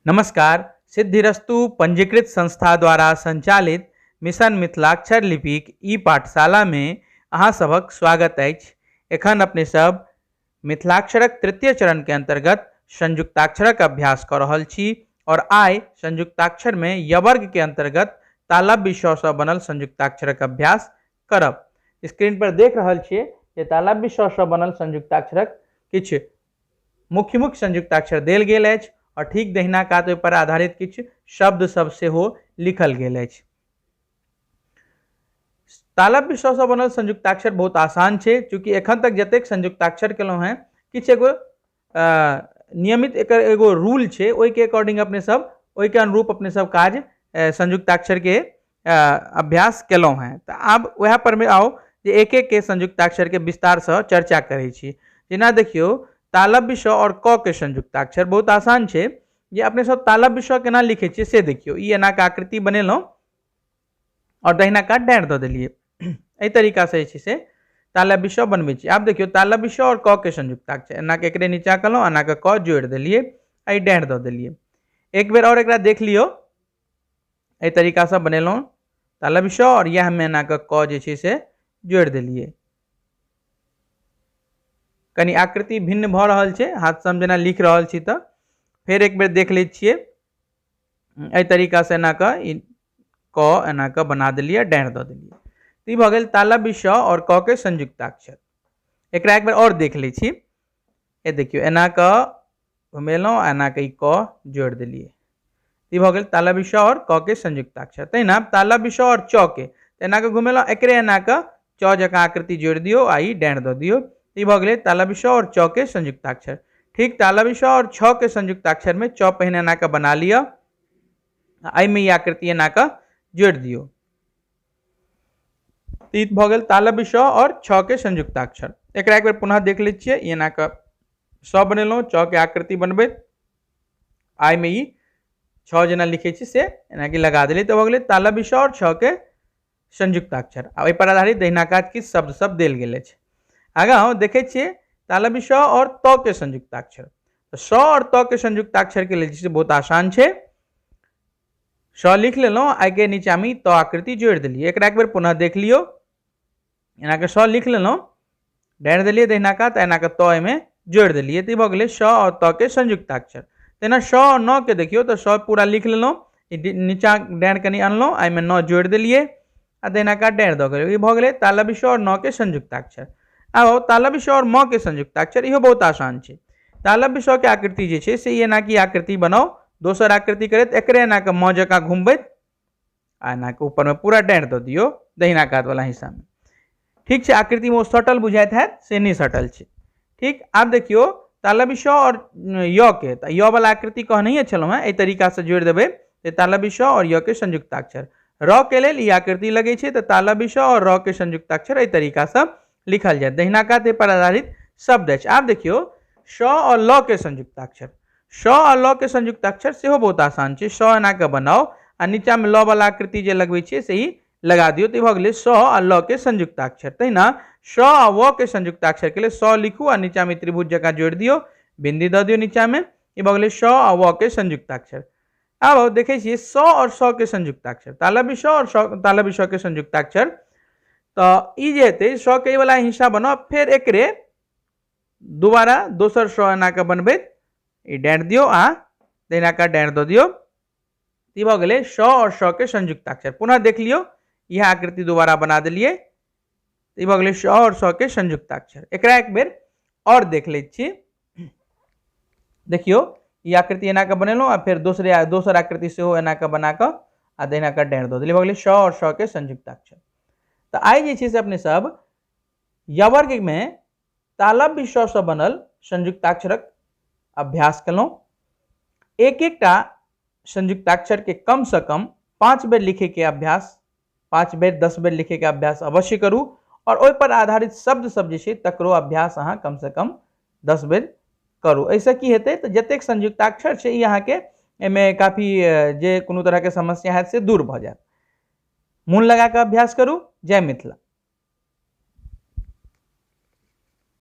नमस्कार। सिद्धिरस्तु पंजीकृत संस्था द्वारा संचालित मिशन मिथिलाक्षर लिपिक ई पाठशाला में अहाँ सभक स्वागत अछि। एखन अपने सब मिथिलाक्षरक तृतीय चरण के अंतर्गत संयुक्ताक्षरक अभ्यास कऽ रहल छी और आइ संयुक्ताक्षर में यवर्ग के अंतर्गत तालव्य श सँ बनल संयुक्ताक्षरक अभ्यास करब। स्क्रीन पर देख रहल छियै जे तालव्य श सँ बनल संयुक्ताक्षरक किछु मुख्य मुख्य संयुक्ताक्षर देल गेल अछि और ठीक दहिना कात ओहि पर आधारित किछु शब्द सब सेहो लिखल गेल अछि। तालव्य श सँ बनल संयुक्ताक्षर बहुत आसान छै, चूँकि एखन तक जतेक संयुक्ताक्षर केलहुँ हेँ किछु एगो नियमित एकर एगो रूल छै, ओहिके अकॉर्डिंग अपने सब ओहिके अनुरूप अपने सब काज संयुक्ताक्षर के अभ्यास केलहुँ हेँ। तऽ आब वएह पर मे आउ जे एक एक के संयुक्ताक्षर के विस्तार सँ चर्चा करै छी। जेना देखियौ तालव्य श और क के संयुक्ताक्षर बहुत आसान छै। जे अपने सब तालव्य श केना लिखै छियै से देखियौ। ई एना के आकृति बनेलहुँ और दहिना कात डाँरि दऽ देलियै। एहि तरीका से जे छै से तालव्य श बनबै छी। आब देखियौ तालव्य श और क के संयुक्ताक्षर एना के एकरे नीचा केलहुँ, एना के क जोड़ि देलियै आ ई डाँरि दऽ देलियै। एक बेर और एकरा देख लियौ। एहि तरीकासँ बनेलहुँ तालव्य श और इएहमे एना कऽ क जे छै से जोड़ि देलियै। कनि आकृति भिन्न भऽ रहल छै, हाथसँ हम जेना लिख रहल छी। तऽ फेर एक बेर देख लै छियै। एहि तरीकासँ एना कऽ ई क एना कऽ बना देलियै, डाँरि दऽ देलियै। तऽ ई भऽ गेल तालव्य श और क के संयुक्ताक्षर। एकरा एक बेर आओर देख लै छी। ए देखियौ एना कऽ घुमेलहुँ, एना कऽ ई क जोड़ि देलियै। ई भऽ गेल तालव्य श और क के संयुक्ताक्षर। तहिना तालव्य श और च के एना कऽ घुमेलहुँ, एकरे एना कऽ च जकाँ आकृति जोड़ि दियौ आ ई डाँरि दऽ दियौ। ई भऽ गेलै तालव्य श और च के संयुक्ताक्षर। ठीक तालव्य श और छ के संयुक्ताक्षर में च पहिने एना कऽ बना लिअ, एहिमे ई आकृति एना कऽ जोड़ि दियौ। ई भऽ गेल तालव्य श और छ के संयुक्ताक्षर। एकरा एक बेर पुनः देख लै छियै। ई एना कऽ स बनेलहुँ, च के आकृति बनबैत आइमे ई छ जेना लिखै छी से एना कि लगा देलियै। तऽ भऽ गेलै तालव्य श और छ के संयुक्ताक्षर। आ ओहि पर आधारित दहिना कात किछु शब्द सब देल गेल अछि। आगाँ देखै छियै तालव्य श और त के संयुक्ताक्षर। तऽ स और त के संयुक्ताक्षर के लेल जे छै बहुत आसान छै। स लिख लेलहुँ, आइके नीचाँमे त आकृति जोड़ि देलियै। एकरा एक बेर पुनः देख लियौ। एना कऽ स लिख लेलहुँ, डाँरि देलियै दहिना कात, एना कऽ त एहिमे जोड़ि देलियै। तऽ ई भऽ गेलै स और त के संयुक्ताक्षर। तहिना स और न के देखियौ तऽ स पूरा लिख लेलहुँ, नीचाँ डाँरि कनि अनलहुँ, एहिमे न जोड़ि देलियै आ दहिना कात डाँरि दऽ गेलियै। ई भऽ गेलै तालव्य स और न के संयुक्ताक्षर। आब तालव्य स और म के संयुक्ताक्षर, इहो बहुत आसान छै। तालव्य स के आकृति जे छै से ई एना की आकृति बनाउ, दोसर आकृति करैत एकरे एना कऽ म जकाँ घुमबैत आ एना कऽ ऊपरमे पूरा डाँरि दऽ दियौ दहिना कात वाला हिस्सामे। ठीक छै, आकृतिमे ओ सटल बुझाइत हैत, से नहि सटल छै। ठीक, आब देखियौ तालव्य स और य के, तऽ य वाला आकृति कहनहिए छलहुँ हेँ, एहि तरीकासँ जोड़ि देबै तऽ तालव्य स और य के संयुक्ताक्षर। र के लेल ई आकृति लगै छै, तऽ तालव्य स और र के संयुक्ताक्षर एहि तरीकासँ लिखल जायत। दहिना कात एहि पर आधारित शब्द अछि। आब देखियौ स और ल के संयुक्ताक्षर। स आ ल के संयुक्ताक्षर सेहो बहुत आसान छै। स एना कऽ बनाउ आ नीचाँमे ल वाला आकृति जे लगबै छियै से ई लगा दियौ। तऽ ई भऽ गेलै स आ ल के संयुक्ताक्षर। तहिना स आ व के संयुक्ताक्षर के लेल स लिखू आ नीचाँमे त्रिभुज जकाँ जोड़ि दियौ, बिंदी दऽ दियौ नीचाँमे। ई भऽ गेलै स आ व के संयुक्ताक्षर। आब देखै छियै स और स के संयुक्ताक्षर, तालव्य स और स तालव्य स के संयुक्ताक्षर। तऽ ई जे हेतै स के वाला हिस्सा बनाउ, फेर एकरे दोबारा दोसर स एना कऽ बनबैत ई डाँरि दियौ आ दहिना कात डाँरि दऽ दियौ। ई भऽ गेलै स और स के संयुक्ताक्षर। पुनः देख लियौ, इएह आकृति दोबारा बना देलियै। ई भऽ गेलै स और स के संयुक्ताक्षर। एकरा एक बेर और देख लै छी। देखियौ ई आकृति एना कऽ बनेलहुँ आ फेर दोसरे दोसर आकृति सेहो एना कऽ बना कऽ आ दहिना कात डाँरि दऽ देलियै। भऽ गेलै स और स के संयुक्ताक्षर। तऽ आइ जे छै से अपने सब यवर्गमे तालव्य श सँ बनल संयुक्ताक्षरक अभ्यास केलहुँ। एक एकटा संयुक्ताक्षर के कम सँ कम 5 बेर लिखे के अभ्यास, 5 बेर 10 बेर लिखे के अभ्यास अवश्य करू और ओहि पर आधारित शब्द सब जे छै तकरो अभ्यास अहाँ कम सँ कम 10 बेर करू। एहिसँ की हेतै तऽ जतेक संयुक्ताक्षर छै ई अहाँके एहिमे काफी जे कोनो तरहके समस्या हैत से दूर भऽ जायत। मोन लगा कऽ अभ्यास करू। जय मिथिला।